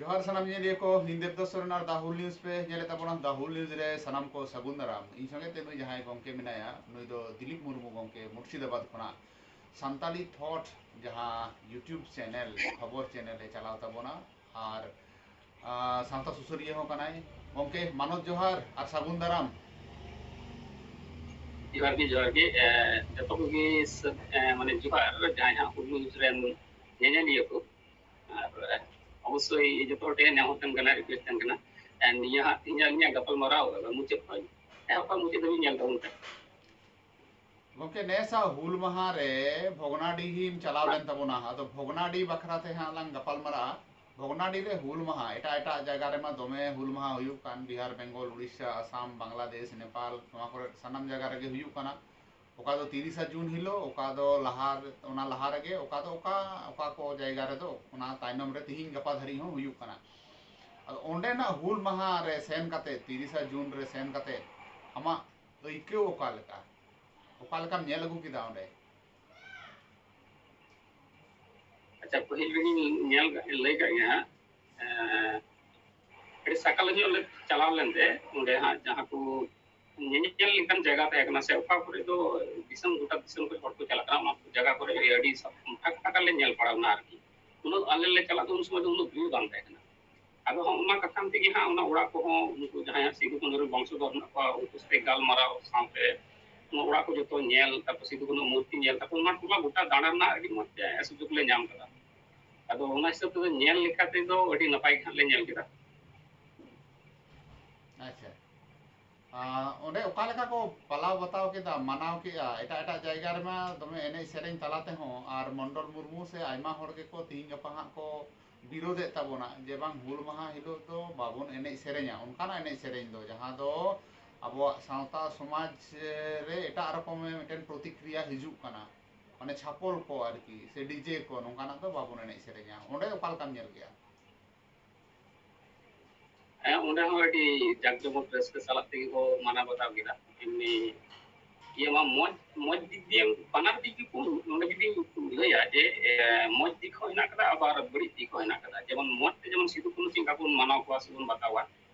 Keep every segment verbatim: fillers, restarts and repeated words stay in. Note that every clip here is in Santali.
ᱡᱚᱦᱟᱨ ᱥᱟᱱᱟᱢ ᱧᱮᱧᱮᱞᱤᱭᱟᱹ ᱠᱚ, ᱤᱧ ᱫᱮᱵᱫᱟᱥ ᱥᱚᱨᱮᱱ ᱟᱨ The Whole News ᱯᱮ ᱧᱮᱞᱮᱫ ᱛᱟᱵᱚᱱᱟ᱾ The Whole News ᱨᱮ ᱥᱟᱱᱟᱢ ᱠᱚ ᱥᱟᱹᱜᱩᱱ ᱫᱟᱨᱟᱢ᱾ ᱤᱧ ᱥᱚᱸᱜᱮ ᱛᱮ ᱱᱩᱭ ᱡᱟᱦᱟᱸᱭ ᱜᱚᱢᱠᱮ ᱢᱮᱱᱟᱭᱟ, ᱱᱩᱭ ᱫᱚ ᱫᱤᱞᱤᱯ ᱢᱩᱨᱢᱩ ᱜᱚᱢᱠᱮ, ᱢᱩᱨᱥᱤᱫᱟᱵᱟᱫᱽ ᱠᱷᱚᱱᱟᱜ ᱥᱟᱱᱛᱟᱞᱤ ᱛᱷᱚᱴ ᱡᱟᱦᱟᱸ YouTube ᱪᱮᱱᱮᱞ, ᱠᱷᱚᱵᱚᱨ ᱪᱮᱱᱮᱞ ᱮ ᱪᱟᱞᱟᱣ ᱛᱟᱵᱚᱱᱟ, ᱟᱨ ᱟᱨ ᱥᱟᱶᱛᱟ ᱥᱩᱥᱟᱹᱨᱤᱭᱟᱹ ᱦᱚᱸ ᱠᱟᱱᱟᱭ᱾ ᱜᱚᱢᱠᱮ, ᱢᱟᱱᱚᱛ ᱡᱚᱦᱟᱨ ᱟᱨ ᱥᱟᱹᱜᱩᱱ ᱫᱟᱨᱟᱢ᱾ ᱡᱚᱦᱟᱨ ᱜᱮ, ᱡᱚᱦᱟᱨ ᱜᱮ, ᱮ, ᱡᱚᱛᱚ ᱠᱚᱜᱮ ᱥᱟᱹ-, ᱮ, ᱢᱟᱱᱮ, ᱡᱚᱦᱟᱨ ᱡᱟᱦᱟᱸᱭ ᱦᱟᱸᱜ ᱦᱩᱞ ᱢᱩᱦᱤᱢ ᱨᱮᱱ ᱧᱮᱧᱮᱞᱤᱭᱟᱹ ᱠᱚ᱾ ᱟᱨ, ᱮ, ᱚᱵᱚᱥᱥᱳᱭ ᱡᱚᱛᱚ ᱦᱚᱲ ᱴᱷᱮᱱ ᱱᱮᱦᱚᱨ ᱛᱟᱦᱮᱱ ᱠᱟᱱᱟ, ᱨᱤᱠᱩᱭᱮᱥᱴ ᱛᱟᱦᱮᱱ ᱠᱟᱱᱟ, ᱮ, ᱱᱤᱭᱟᱹ ᱦᱟᱸᱜ ᱛᱮᱦᱮᱧᱟᱜ ᱟᱹᱞᱤᱧᱟᱜ ᱜᱟᱯᱟᱞ ᱢᱟᱨᱟᱣ ᱢᱩᱪᱟᱹᱫ ᱠᱷᱚᱱ ᱮᱦᱚᱵ ᱠᱷᱚᱱ ᱢᱩᱪᱟᱹᱫ ᱫᱷᱟᱹᱵᱤᱡ ᱧᱮᱞ ᱛᱟᱵᱚᱱ ᱯᱮ᱾ ᱜᱚᱢᱠᱮ, ᱱᱮᱥᱟᱜ ᱦᱩᱞ ᱢᱟᱦᱟ ᱨᱮ ᱵᱷᱚᱜᱽᱱᱟᱰᱤᱦᱤᱢ ᱪᱟᱞᱟᱣ ᱞᱮᱱ ᱛᱟᱵᱚᱱᱟ, ᱟᱫᱚ ᱵᱷᱚᱜᱽᱱᱟᱰᱤ ᱵᱟᱠᱷᱨᱟ ᱛᱮ ᱦᱟᱸᱜ ᱞᱟᱝ ᱜᱟᱯᱟᱞ ᱢᱟᱨᱟᱜᱼᱟ᱾ ᱵᱷᱚᱜᱽᱱᱟᱰᱤ ᱨᱮ ᱦᱩᱞ ᱢᱟᱦᱟ, ᱮᱴᱟᱜ ᱮᱴᱟᱜ ᱡᱟᱭᱜᱟ ᱨᱮᱢᱟ ᱫᱚᱢᱮ ᱦᱩᱞ ᱢᱟᱦᱟ ᱦᱩᱭᱩᱜ ᱠᱟᱱ, ᱵᱤᱦᱟᱨ, ᱵᱮᱝᱜᱚᱞ, ᱩᱲᱤᱥᱥᱟ, ᱟᱥᱟᱢ, ᱵᱟᱝᱞᱟᱫᱮᱥ, ᱱᱮᱯᱟᱞ, ᱱᱚᱣᱟ ᱠᱚᱨᱮ ᱥᱟᱱᱟᱢ ᱡᱟᱭᱜᱟ ᱨᱮᱜᱮ ᱦᱩᱭᱩᱜ ᱠᱟᱱᱟ᱾ ᱚᱠᱟ ᱫᱚ ᱛᱤᱨᱤᱥᱟ ᱡᱩᱱ ᱦᱤᱞᱳᱜ, ᱚᱠᱟ ᱫᱚ ᱞᱟᱦᱟ ᱨᱮ, ᱚᱱᱟ ᱞᱟᱦᱟ ᱨᱮᱜᱮ, ᱚᱠᱟ ᱫᱚ ᱚᱠᱟ, ᱚᱠᱟ ᱠᱚ ᱡᱟᱭᱜᱟ ᱨᱮᱫᱚ ᱚᱱᱟ ᱛᱟᱭᱱᱚᱢ ᱨᱮ ᱛᱤᱦᱤᱧ ᱜᱟᱯᱟ ᱫᱷᱟᱹᱨᱤᱡ ᱦᱚᱸ ᱦᱩᱭᱩᱜ ᱠᱟᱱᱟ᱾ ᱟᱫᱚ ᱚᱸᱰᱮᱱᱟᱜ ᱦᱩᱞ ᱢᱟᱦᱟ ᱨᱮ ᱥᱮᱱ ᱠᱟᱛᱮ, ᱛᱤᱨᱤᱥᱟ ᱡᱩᱱ ᱨᱮ ᱥᱮᱱ ᱠᱟᱛᱮ ᱟᱢᱟᱜ ᱟᱹᱭᱠᱟᱹᱣ ᱚᱠᱟ ᱞᱮᱠᱟ? ᱚᱠᱟ ᱞᱮᱠᱟᱢ ᱧᱮᱞ ᱟᱹᱜᱩ ᱠᱮᱫᱟ ᱚᱸᱰᱮ? ᱟᱪᱪᱷᱟ, ᱯᱟᱹᱦᱤᱞ ᱨᱮᱜᱮᱧ ᱧᱮᱞ ᱠᱟᱜ, ᱞᱟᱹᱭ ᱠᱟᱜ ᱜᱮᱭᱟ ᱦᱟᱸᱜ, ᱮᱸ, ᱟᱹᱰᱤ ᱥᱟᱠᱟᱞ ᱧᱚᱜ ᱞᱮ ᱪᱟᱞᱟᱣ ᱞᱮᱱᱛᱮ, ᱚᱸᱰᱮ ᱦᱟᱸᱜ ᱡᱟᱦᱟᱸ ᱠᱚ ᱧᱮᱧᱮᱞ ᱞᱮᱠᱟᱱ ᱡᱟᱭᱜᱟ ᱛᱟᱦᱮᱸ ᱠᱟᱱᱟ, ᱥᱮ ᱚᱠᱟ ᱠᱚᱨᱮ ᱫᱚ ᱫᱤᱥᱚᱢ, ᱜᱚᱴᱟ ᱫᱤᱥᱚᱢ ᱠᱷᱚᱱ ᱦᱚᱲ ᱠᱚ ᱪᱟᱞᱟᱜ ᱠᱟᱱᱟ, ᱚᱱᱟ ᱠᱚ ᱡᱟᱭᱜᱟ ᱠᱚᱨᱮ ᱟᱹᱰᱤ ᱥᱟ-, ᱯᱷᱟᱸᱠ ᱯᱷᱟᱸᱠᱟ ᱞᱮ ᱧᱮᱞ ᱯᱟᱲᱟᱣ ᱮᱱᱟ ᱟᱨᱠᱤ᱾ ᱩᱱᱟᱹᱜ ᱟᱞᱮ ᱞᱮ ᱪᱟᱞᱟᱜ ᱫᱚ ᱩᱱ ᱥᱚᱢᱚᱭ ᱫᱚ ᱩᱱᱟᱹᱜ ᱵᱷᱤᱲ ᱵᱟᱝ ᱛᱟᱦᱮᱸ ᱠᱟᱱᱟ᱾ ᱟᱫᱚ ᱦᱚᱸᱜᱼᱚ ᱱᱟ ᱠᱟᱛᱷᱟ ᱛᱮᱜᱮ ᱦᱟᱸᱜ ᱚᱱᱟ ᱚᱲᱟᱜ ᱠᱚᱦᱚᱸ ᱩᱱᱠᱩ ᱡᱟᱦᱟᱸᱭᱟᱜ ᱥᱤᱫᱩ ᱠᱟᱹᱱᱦᱩ ᱨᱮᱱ ᱵᱚᱝᱥᱚᱫᱷᱚᱨ ᱢᱮᱱᱟᱜ ᱠᱚᱣᱟ, ᱩᱱᱠᱩ ᱥᱟᱛᱮ ᱜᱟᱞᱢᱟᱨᱟᱣ ᱥᱟᱶᱛᱮ ᱚᱱᱟ ᱚᱲᱟᱜ ᱠᱚ ᱡᱚᱛᱚ ᱧᱮᱞ, ᱛᱟᱨᱯᱚᱨ ᱥᱤᱫᱩ ᱠᱟᱹᱱᱦᱩ ᱢᱩᱨᱛᱤ ᱧᱮᱞ, ᱛᱟᱨᱯᱚᱨ ᱚᱱᱟ ᱴᱚᱞᱟ ᱜᱚᱴᱟ ᱫᱟᱬᱟ ᱨᱮᱱᱟᱜ ᱟᱹᱰᱤ ᱢᱚᱡᱽ ᱥᱩᱡᱳᱜᱽ ᱞᱮ ᱧᱟᱢ ᱠᱟᱫᱟ᱾ ᱟᱫᱚ ᱚᱱᱟ ᱦᱤᱥᱟᱹᱵ ᱛᱮᱫᱚ ᱧᱮᱞ ᱞᱮᱠᱟ ᱛᱮᱫᱚ ᱟᱹᱰᱤ ᱱᱟᱯᱟᱭ ᱜᱮ ᱦᱟᱸᱜ ᱞᱮ ᱧᱮᱞ ᱠᱮᱫᱟ᱾ ᱟᱪᱪᱷᱟ, ᱟᱸ, ᱚᱸᱰᱮ ᱚᱠᱟ ᱞᱮᱠᱟ ᱠᱚ ᱯᱟᱞᱟᱣ ᱵᱟᱛᱟᱣ ᱠᱮᱫᱟ, ᱢᱟᱱᱟᱣ ᱠᱮᱫᱼᱟ? ᱮᱴᱟᱜ ᱮᱴᱟᱜ ᱡᱟᱭᱜᱟ ᱨᱮᱢᱟ ᱫᱚᱢᱮ ᱮᱱᱮᱡ ᱥᱮᱨᱮᱧ ᱛᱟᱞᱟ ᱛᱮᱦᱚᱸ, ᱟᱨ ᱢᱚᱱᱰᱚᱞ ᱢᱩᱨᱢᱩ ᱥᱮ ᱟᱭᱢᱟ ᱦᱚᱲ ᱜᱮᱠᱚ ᱛᱤᱦᱤᱧ ᱜᱟᱯᱟ ᱦᱟᱸᱜ ᱠᱚ ᱵᱤᱨᱳᱫᱮᱫ ᱛᱟᱵᱚᱱᱟ ᱡᱮ ᱵᱟᱝ, ᱦᱩᱞ ᱢᱟᱦᱟ ᱦᱤᱞᱳᱜ ᱫᱚ ᱵᱟᱵᱚᱱ ᱮᱱᱮᱡ ᱥᱮᱨᱮᱧᱟ, ᱚᱱᱠᱟᱱᱟᱜ ᱮᱱᱮᱡ ᱥᱮᱨᱮᱧ ᱫᱚ ᱡᱟᱦᱟᱸ ᱫᱚ ᱟᱵᱚᱣᱟᱜ ᱥᱟᱶᱛᱟ ᱥᱚᱢᱟᱡᱽ ᱨᱮ ᱮᱴᱟᱜ ᱨᱚᱠᱚᱢ ᱢᱤᱫᱴᱮᱱ ᱯᱨᱚᱛᱤᱠᱨᱤᱭᱟ ᱦᱤᱡᱩᱜ ᱠᱟᱱᱟ, ᱢᱟᱱᱮ ᱪᱷᱟᱯᱚᱞ ᱠᱚ ᱟᱨᱠᱤ, ᱥᱮ ᱰᱤᱡᱮ ᱠᱚ, ᱱᱚᱝᱠᱟᱱᱟᱜ ᱫᱚ ᱵᱟᱵᱚᱱ ᱮᱱᱮᱡ ᱥᱮᱨᱮᱧᱟ᱾ ᱚᱸᱰᱮ ᱚᱠᱟ ᱞᱮᱠᱟᱢ ᱧᱮᱞ ᱠᱮᱜᱼᱟ? ᱦᱮᱸ, ᱚᱸᱰᱮ ᱦᱚᱸ ᱟᱹᱰᱤ ᱡᱟᱠ ᱡᱚᱢᱚᱠ ᱨᱟᱹᱥᱠᱟᱹ ᱥᱟᱞᱟᱜ ᱛᱮᱜᱮ ᱠᱚ ᱢᱟᱱᱟᱣ ᱵᱟᱛᱟᱣ ᱠᱮᱫᱟ᱾ ᱮᱢᱱᱤ ᱤᱭᱟᱹ ᱢᱟ ᱢᱚᱡᱽ, ᱢᱚᱡᱽ ᱫᱤᱠ ᱫᱤᱭᱮ ᱵᱟᱱᱟᱨ ᱫᱤᱠ ᱜᱮᱠᱚ ᱱᱚᱰᱮ ᱡᱩᱫᱤ ᱞᱟᱹᱭᱟ ᱡᱮ, ᱮ, ᱢᱚᱡᱽ ᱫᱤᱠ ᱦᱚᱸ ᱦᱮᱱᱟᱜ ᱠᱟᱫᱟ, ᱟᱵᱟᱨ ᱵᱟᱹᱲᱤᱡ ᱫᱤᱠ ᱦᱚᱸ ᱦᱮᱱᱟᱜ ᱠᱟᱫᱟ᱾ ᱡᱮᱢᱚᱱ ᱢᱚᱡᱽ ᱛᱮ ᱡᱮᱢᱚᱱ ᱥᱤᱫᱩ ᱠᱟᱹᱱᱦᱩ ᱪᱮᱫ ᱞᱮᱠᱟ ᱵᱚᱱ ᱢᱟᱱᱟᱣ ᱠᱚᱣᱟ ᱥᱮᱵᱚᱱ ᱵᱟᱛᱟᱣᱟ,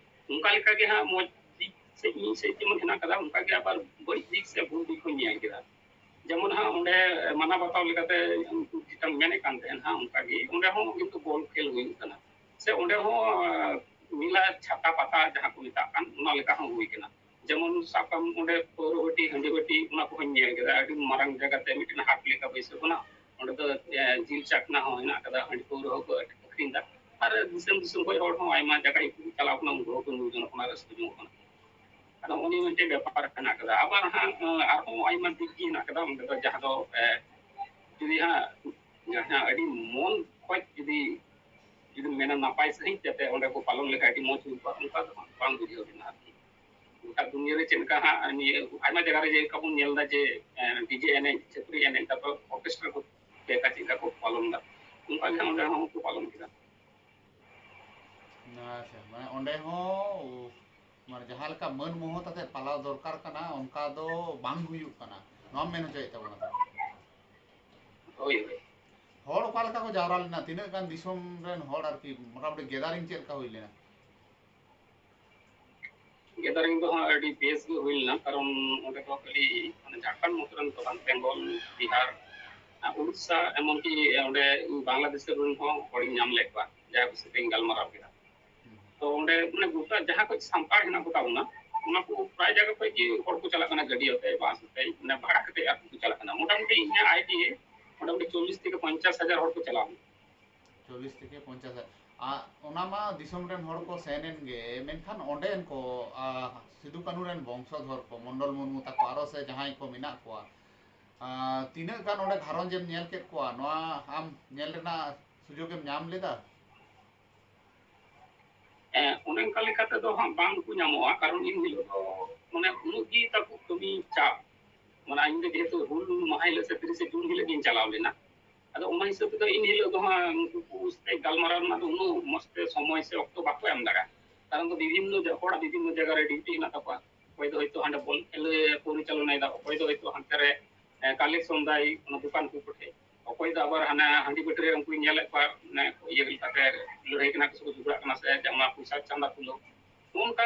ᱚᱱᱠᱟ ᱞᱮᱠᱟ ᱜᱮ ᱦᱟᱸᱜ ᱢᱚᱡᱽ ᱫᱤᱠ ᱥᱮᱫ ᱢᱤᱫ ᱥᱮᱫ ᱡᱮᱢᱚᱱ ᱦᱮᱱᱟᱜ ᱠᱟᱫᱟ, ᱚᱱᱠᱟ ᱜᱮ ᱟᱵᱟᱨ ᱵᱟᱹᱲᱤᱡ ᱫᱤᱠ ᱥᱮ ᱵᱷᱩᱞ ᱫᱤᱠ ᱦᱚᱸᱧ ᱧᱮᱞ ᱠᱮᱫᱟ᱾ ᱡᱮᱢᱚᱱ ᱦᱟᱸᱜ ᱚᱸᱰᱮ ᱢᱟᱱᱟᱣ ᱵᱟᱛᱟᱣ ᱞᱮᱠᱟᱛᱮ ᱩᱱᱠᱩ ᱡᱮᱴᱟᱢ ᱢᱮᱱᱮᱫ ᱠᱟᱱ ᱛᱟᱦᱮᱸᱱ ᱦᱟᱸᱜ, ᱚᱱᱠᱟ ᱜᱮ ᱚᱸᱰᱮ ᱦᱚᱸ ᱠᱤᱱᱛᱩ ᱵᱚᱞ ᱠᱷᱮᱞ ᱦᱩᱭᱩᱜ ᱠᱟᱱᱟ, ᱥᱮ ᱚᱸᱰᱮ ᱦᱚᱸ, ᱟᱸ, ᱢᱮᱞᱟ ᱪᱷᱟᱛᱟ ᱯᱟᱛᱟ ᱡᱟᱦᱟᱸ ᱠᱚ ᱢᱮᱛᱟᱜ ᱠᱟᱱ, ᱚᱱᱟ ᱞᱮᱠᱟ ᱦᱚᱸ ᱦᱩᱭ ᱠᱟᱱᱟ᱾ ᱡᱮᱢᱚᱱ ᱥᱟᱵ ᱠᱟᱜ ᱢᱮ ᱚᱸᱰᱮ ᱯᱟᱹᱣᱨᱟᱹ ᱵᱷᱟᱹᱴᱤ, ᱦᱟᱺᱰᱤ ᱵᱷᱟᱹᱴᱤ, ᱚᱱᱟ ᱠᱚᱦᱚᱸᱧ ᱧᱮᱞ ᱠᱮᱫᱟ᱾ ᱟᱹᱰᱤ ᱢᱟᱨᱟᱝ ᱡᱟᱭᱜᱟ ᱛᱮ ᱢᱤᱫᱴᱮᱱ ᱦᱟᱴ ᱞᱮᱠᱟ ᱵᱟᱹᱭᱥᱟᱹᱣ ᱠᱟᱱᱟ᱾ ᱚᱸᱰᱮ ᱫᱚ, ᱮ, ᱡᱤᱞ ᱪᱟᱠᱷᱱᱟ ᱦᱚᱸ ᱦᱮᱱᱟᱜ ᱠᱟᱫᱟ, ᱦᱟᱺᱰᱤ ᱯᱟᱹᱣᱨᱟᱹ ᱦᱚᱸᱠᱚ ᱟᱹᱠᱷᱨᱤᱧ ᱫᱟ᱾ ᱟᱨ ᱫᱤᱥᱚᱢ ᱫᱤᱥᱚᱢ ᱠᱷᱚᱱ ᱦᱚᱲ ᱦᱚᱸ ᱟᱭᱢᱟ ᱡᱟᱭᱜᱟ ᱜᱮᱠᱚ ᱪᱟᱞᱟᱣ ᱠᱟᱱᱟ, ᱩᱱᱠᱩ ᱦᱚᱸᱠᱚ ᱧᱩ ᱡᱚᱱᱚᱜ ᱠᱟᱱᱟ, ᱨᱟᱹᱥᱠᱟᱹ ᱡᱚᱝᱚᱜ ᱠᱟᱱᱟ᱾ ᱟᱫᱚ ᱩᱱᱤ ᱢᱤᱫᱴᱮᱱ ᱵᱮᱯᱟᱨ ᱦᱮᱱᱟᱜ ᱠᱟᱫᱟ᱾ ᱟᱵᱟᱨ ᱦᱟᱸᱜ, ᱮ, ᱟᱨᱦᱚᱸ ᱟᱭᱢᱟ ᱫᱤᱠ ᱜᱮ ᱦᱮᱱᱟᱜ ᱠᱟᱫᱟ ᱚᱸᱰᱮ ᱫᱚ, ᱡᱟᱦᱟᱸ ᱫᱚ, ᱮ, ᱡᱩᱫᱤ ᱦᱟᱸᱜ ᱡᱟᱦᱟᱸ ᱟᱹᱰᱤ ᱢᱚᱱ ᱠᱷᱚᱡ ᱡᱩᱫᱤ, ᱡᱩᱫᱤᱢ ᱢᱮᱱᱟ ᱱᱟᱯᱟᱭ ᱥᱟᱺᱦᱤᱡ ᱡᱟᱛᱮ ᱚᱸᱰᱮ ᱠᱚ ᱯᱟᱞᱚᱱ ᱞᱮᱠᱷᱟᱱ ᱟᱹᱰᱤ ᱢᱚᱡᱽ ᱦᱩᱭ ᱠᱚᱜᱼᱟ, ᱚᱱᱠᱟ ᱫᱚ ᱦᱟᱸᱜ ᱵᱟᱝ ᱵᱩᱡᱷᱟᱹᱣ ᱞᱮᱱᱟ ᱟᱨᱠᱤ᱾ ᱜᱚᱴᱟ ᱫᱩᱱᱤᱭᱟᱹ ᱨᱮ ᱪᱮᱫ ᱞᱮᱠᱟ ᱦᱟᱸᱜ ᱱᱤᱭᱟᱹ ᱟᱭᱢᱟ ᱡᱟᱭᱜᱟ ᱨᱮ ᱡᱮᱞᱮᱠᱟ ᱵᱚᱱ ᱧᱮᱞ ᱮᱫᱟ ᱡᱮ, ᱮ, ᱰᱤᱡᱮ ᱮᱱᱮᱡ, ᱪᱷᱟᱹᱯᱨᱤ ᱮᱱᱮᱡ, ᱛᱟᱨᱯᱚᱨ ᱚᱨᱠᱮᱥᱴᱨᱟ ᱠᱚ ᱪᱮᱫ ᱞᱮᱠᱟ, ᱪᱮᱫ ᱞᱮᱠᱟ ᱠᱚ ᱯᱟᱞᱚᱱ ᱮᱫᱟ, ᱚᱱᱠᱟ ᱜᱮ ᱦᱟᱸᱜ ᱚᱸᱰᱮ ᱦᱚᱸ ᱠᱚ ᱯᱟᱞᱚᱱ ᱠᱮᱫᱟ᱾ ᱟᱪᱪᱷᱟ, ᱢᱟᱱᱮ ᱚᱸᱰᱮ ᱦᱚᱸ ᱢᱟᱱᱮ ᱡᱟᱦᱟᱸ ᱞᱮᱠᱟ ᱢᱟᱹᱱ ᱢᱚᱦᱚᱛ ᱟᱛᱮ ᱯᱟᱞᱟᱣ ᱫᱚᱨᱠᱟᱨ ᱠᱟᱱᱟ, ᱚᱱᱠᱟ ᱫᱚ ᱵᱟᱝ ᱦᱩᱭᱩᱜ ᱠᱟᱱᱟ, ᱱᱚᱣᱟᱢ ᱢᱮᱱ ᱦᱚᱪᱚᱭᱮᱫ ᱛᱟᱵᱚᱱᱟ ᱛᱚ? ᱦᱳᱭ, ᱦᱳᱭ᱾ ᱦᱚᱲ ᱚᱠᱟ ᱞᱮᱠᱟ ᱠᱚ ᱡᱟᱣᱨᱟ ᱞᱮᱱᱟ? ᱛᱤᱱᱟᱹᱜ ᱜᱟᱱ ᱫᱤᱥᱚᱢ ᱨᱮᱱ ᱦᱚᱲ ᱟᱨᱠᱤ ᱢᱚᱴᱟᱢᱩᱴᱤ ᱜᱮᱫᱟᱨᱤᱝ ᱪᱮᱫ ᱞᱮᱠᱟ ᱦᱩᱭ ᱞᱮᱱᱟ? ᱜᱮᱫᱟᱨᱤᱝ ᱫᱚ ᱦᱟᱸᱜ ᱟᱹᱰᱤ ᱵᱮᱥ ᱜᱮ ᱦᱩᱭ ᱞᱮᱱᱟ, ᱠᱟᱨᱚᱱ ᱚᱸᱰᱮ ᱫᱚ ᱠᱷᱟᱹᱞᱤ ᱢᱟᱱᱮ ᱡᱷᱟᱲᱠᱷᱚᱸᱰ ᱢᱚᱛᱚ ᱨᱮᱱ ᱫᱚ ᱵᱟᱝ, ᱵᱮᱝᱜᱚᱞ, ᱵᱤᱦᱟᱨ, ᱟᱨ ᱩᱲᱤᱥᱥᱟ, ᱮᱢᱚᱱᱠᱤ ᱚᱸᱰᱮ ᱵᱟᱝᱞᱟᱫᱮᱥ ᱨᱮᱱ ᱦᱚᱸ ᱦᱚᱲᱤᱧ ᱧᱟᱢ ᱞᱮᱫ ᱠᱚᱣᱟ, ᱡᱟᱦᱟᱸᱭ ᱠᱚ ᱥᱟᱛᱮᱧ ᱜᱟᱞᱢᱟᱨᱟᱣ ᱠᱮᱫᱟ᱾ ᱛᱚ ᱚᱸᱰᱮ ᱢᱟᱱᱮ ᱜᱚᱴᱟ ᱡᱟᱦᱟᱸ ᱠᱷᱚᱡ ᱥᱟᱱᱛᱟᱲ ᱦᱮᱱᱟᱜ ᱠᱚ ᱛᱟᱵᱚᱱᱟ, ᱚᱱᱟ ᱠᱚ ᱯᱨᱟᱭ ᱡᱟᱭᱜᱟ ᱠᱷᱚᱡ ᱜᱮ ᱦᱚᱲ ᱠᱚ ᱪᱟᱞᱟᱜ ᱠᱟᱱᱟ, ᱜᱟᱹᱰᱤ ᱟᱛᱮ, ᱵᱟᱥ ᱟᱛᱮ, ᱢᱟᱱᱮ ᱵᱷᱟᱲᱟ ᱠᱟᱛᱮ ᱟᱨᱠᱤ ᱠᱚ ᱪᱟᱞᱟᱜ ᱠᱟᱱᱟ᱾ ᱢᱚᱴᱟᱢᱩᱴᱤ ᱤᱧᱟᱹᱜ ᱟᱭᱰᱤᱭᱟ ᱢᱚᱴᱟᱢᱩᱴᱤ ᱪᱚᱞᱞᱤᱥ ᱛᱷᱮᱠᱮ ᱯᱚᱧᱪᱟᱥ ᱦᱟᱡᱟᱨ ᱦᱚᱲ ᱠᱚ ᱪᱟᱞᱟᱣ ᱞᱮᱱᱟ᱾ ᱪᱚᱞᱞᱤᱥ ᱛᱷᱮᱠᱮ ᱯᱚᱧᱪᱟᱥ ᱦᱟᱡᱟᱨ᱾ ᱟᱨ ᱚᱱᱟ ᱢᱟ ᱫᱤᱥᱚᱢ ᱨᱮᱱ ᱦᱚᱲ ᱠᱚ ᱥᱮᱱ ᱮᱱ ᱜᱮ, ᱢᱮᱱᱠᱷᱟᱱ ᱚᱸᱰᱮᱱ ᱠᱚ, ᱟ, ᱥᱤᱫᱩ ᱠᱟᱹᱱᱦᱩ ᱨᱮᱱ ᱵᱚᱝᱥᱚᱫᱷᱚᱨ ᱠᱚ, ᱢᱚᱱᱰᱚᱞ ᱢᱩᱨᱢᱩ ᱛᱟᱠᱚ, ᱟᱨᱚ ᱥᱮ ᱡᱟᱦᱟᱸᱭ ᱠᱚ ᱢᱮᱱᱟᱜ ᱠᱚᱣᱟ, ᱟ, ᱛᱤᱱᱟᱹᱜ ᱜᱟᱱ ᱚᱸᱰᱮ ᱜᱷᱟᱨᱚᱸᱡᱽ ᱮᱢ ᱧᱮᱞ ᱠᱮᱫ ᱠᱚᱣᱟ? ᱱᱚᱣᱟ ᱟᱢ ᱧᱮᱞ ᱨᱮᱱᱟᱜ ᱥᱩᱡᱳᱜᱽ ᱮᱢ ᱧᱟᱢ ᱞᱮᱫᱟ? ᱮᱸ, ᱚᱱᱮ ᱚᱱᱠᱟ ᱞᱮᱠᱟ ᱛᱮᱫᱚ ᱦᱟᱸᱜ ᱵᱟᱝ ᱠᱚ ᱧᱟᱢᱚᱜᱼᱟ, ᱠᱟᱨᱚᱱ ᱤᱱ ᱦᱤᱞᱳᱜ ᱫᱚ ᱢᱟᱱᱮ ᱩᱱᱟᱹᱜ ᱜᱮ ᱛᱟᱠᱚ ᱠᱟᱹᱢᱤ ᱪᱟᱯ᱾ ᱢᱟᱱᱮ ᱤᱧ ᱫᱚ ᱡᱮᱦᱮᱛᱩ ᱦᱩᱞ ᱢᱟᱦᱟ ᱦᱤᱞᱳᱜ ᱥᱮ ᱛᱤᱨᱤᱥᱮ ᱡᱩᱱ ᱦᱤᱞᱳᱜ ᱜᱤᱧ ᱪᱟᱞᱟᱣ ᱞᱮᱱᱟ, ᱟᱫᱚ ᱚᱱᱟ ᱦᱤᱥᱟᱹᱵ ᱛᱮᱫᱚ ᱤᱱ ᱦᱤᱞᱳᱜ ᱫᱚ ᱦᱟᱸᱜ ᱩᱱᱠᱩ ᱠᱚ ᱥᱟᱛᱮ ᱜᱟᱞᱢᱟᱨᱟᱣ ᱨᱮᱱᱟᱜ ᱫᱚ ᱩᱱᱟᱹᱜ ᱢᱚᱡᱽ ᱛᱮ ᱥᱚᱢᱚᱭ ᱥᱮ ᱚᱠᱛᱚ ᱵᱟᱠᱚ ᱮᱢ ᱫᱟᱲᱮᱭᱟᱜᱼᱟ, ᱠᱟᱨᱚᱱ ᱫᱚ ᱵᱤᱵᱷᱤᱱᱱᱚ ᱡᱟ-, ᱦᱚᱲᱟᱜ ᱵᱤᱵᱷᱤᱱᱱᱚ ᱡᱟᱭᱜᱟ ᱨᱮ ᱰᱤᱭᱩᱴᱤ ᱦᱮᱱᱟᱜ ᱛᱟᱠᱚᱣᱟ᱾ ᱚᱠᱚᱭ ᱫᱚ ᱦᱚᱭᱛᱳ ᱦᱟᱸᱰᱮ ᱵᱚᱞ ᱠᱷᱮᱞ ᱯᱚᱨᱤᱪᱟᱞᱚᱱᱟᱭ ᱫᱟ, ᱚᱠᱚᱭ ᱫᱚ ᱦᱚᱭᱛᱳ ᱦᱟᱱᱛᱮ ᱨᱮ ᱠᱟᱞᱮᱠᱥᱚᱱ ᱫᱟᱭ ᱚᱱᱟ ᱫᱚᱠᱟᱱ ᱠᱚ ᱴᱷᱮᱡ, ᱚᱠᱚᱭ ᱫᱚ ᱟᱵᱟᱨ ᱦᱟᱱᱟ ᱦᱟᱺᱰᱤ ᱵᱟᱹᱴᱤ ᱨᱮ ᱩᱱᱠᱩ ᱧᱮᱞᱮᱫ ᱠᱚᱣᱟ, ᱢᱟᱱᱮ ᱤᱭᱟᱹ ᱞᱮᱠᱟᱛᱮ ᱞᱟᱹᱲᱦᱟᱹᱭ ᱠᱟᱱᱟ ᱠᱚ ᱥᱮ ᱠᱚ ᱡᱷᱚᱜᱽᱲᱟᱜ ᱠᱟᱱᱟ ᱥᱮ ᱡᱟᱦᱟᱸ ᱯᱚᱭᱥᱟ ᱪᱟᱸᱫᱟ ᱛᱩᱞᱟᱹᱣ, ᱱᱚᱜᱼᱚ ᱱᱚᱝᱠᱟ